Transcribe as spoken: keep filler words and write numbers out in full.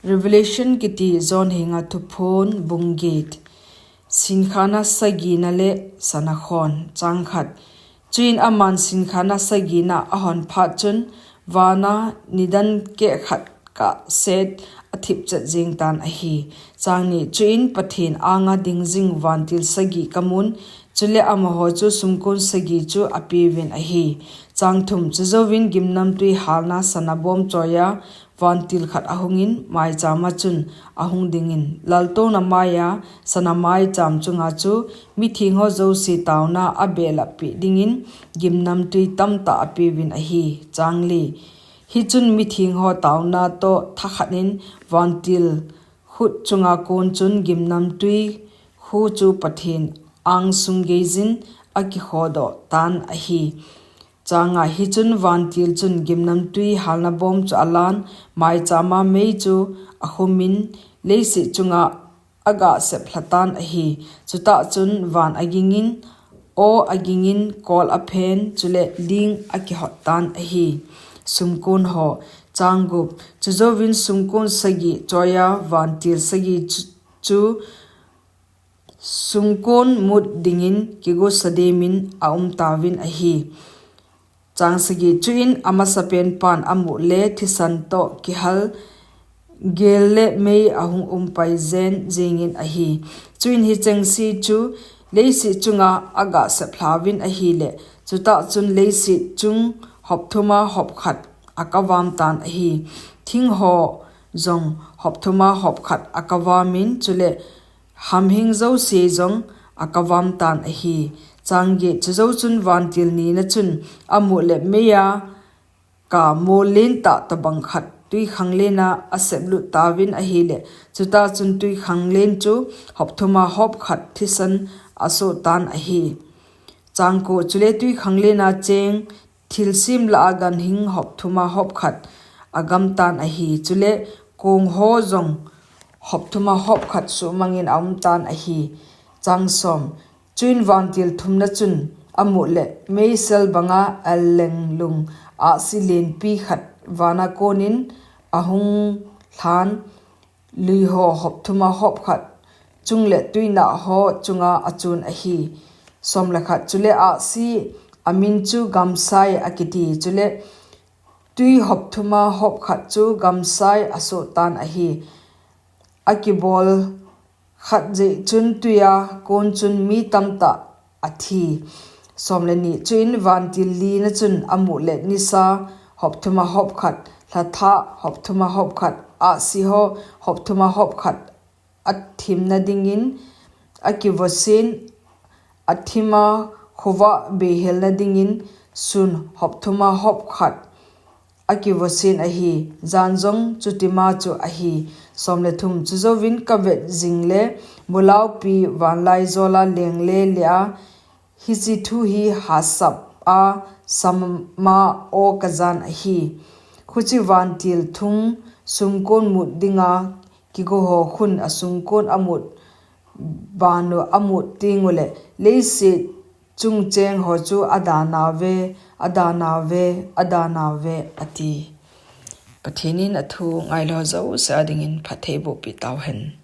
Revelation kiti John henga thuphon bung get. Sinkhana sagina le sana khon. Chang khat. Chuin aman sinkhana sagina ahon phat chun vana nidan keh khat kah set athip chet jing tan ahi. Chang ni. Chuin Pathen anga ding jing vantil sagi kamun, chule amaho chu sumkon sagi chu apeuvin ahi. Chang thum. Chujouvin gimnamtui halna sana bom choiya vantil khat ahungin maichama chun ahung dingin, laltouna maiya sana maicham chunga chu mitheng ho jouse tauna abelap peh dingin gimnamtui tamtah apeuvin ahi. Chang li. Hichun mitheng ho tauna toh thakhat in vantil khut chunga kon chun gimnamtui khu chu Pathen angsung geijin akikhodoh tan ahi. Chang nga. Hichun vantil chun gimnamtui halna bom chu alan, maichama mei chu akhumin leiset chunga aga seplha tan ahi. Chutah chun van agingin, aw agingin, kol aphen, chule ling akihot tan ahi. Sumkon ho. Chang gup. Chujouvin sumkon sagi choiya vantil sagi chu, chu sumkon mut dingin kigosa demin aum tauvin ahi. Chang sagi. Chuin amasapen pan amu le thisan toh kihal gel le mei ahung umpai jen jingin ahi. Chuin hicheng se chu leiset chunga aga seplhauvin ahile, chutah chun leiset chung hop thuma hop khat akavam tan ahi. Thing ho jong hop thuma hop khat akavamin, chule hamhing jouse jong akavam tan ahi. Chang get. Chujou chun vantil nina chun amu le meiya kamo lentah tobang khat twikhanglen a aseplut tauvin ahile, chutah chun twikhanglen chu hop thuma hop khat thisan asoh tan ahi. Chang ko. Chule twikhanglen a cheng thilsem lah a ganhing hop thuma hop khat agam tan ahi. Chule kong ho jong hop thuma hop khat suhmangin aum tan ahi. Chang som. Chuin vantil thumna chun amu le meisel banga alenglung ahsi lenpi khat vana konin ahung lhan, lui ho hop thuma hop khat chung le tuinah ho chunga achun ahi. Som le khat. Chule ahsi amin chu Gamsai akiti. Chule twi hop thuma hop khat chu Gamsai asoh tan ahi. Akibol khat jeh chun tuiya kon chun mi tamtah athi. Som le ni. Chuin vantil lina chun amu le nisa hop thuma hop khat, lhathah hop thuma hop khat, ahsi ho hop thuma hop khat athimna dingin akivosin, athima khovah beihelna dingin sun hop thuma hop khat akivosin ahi. Jan jong chutima chu ahi. Som le thum. Chujouvin kavet jingle, mulaupi vanlaijola lengle lea, hiche thu hi hahsap a sama o kajan ahi. Huche vantil thum sumkon mut dinga kigo ho khun asumkon amut banu amut tengule, leiset chung cheng ho chu adanauve, adanauve, adanauve, ati. Pathen in athu ngailou jouse a dingin phattheiboh peh tauhen.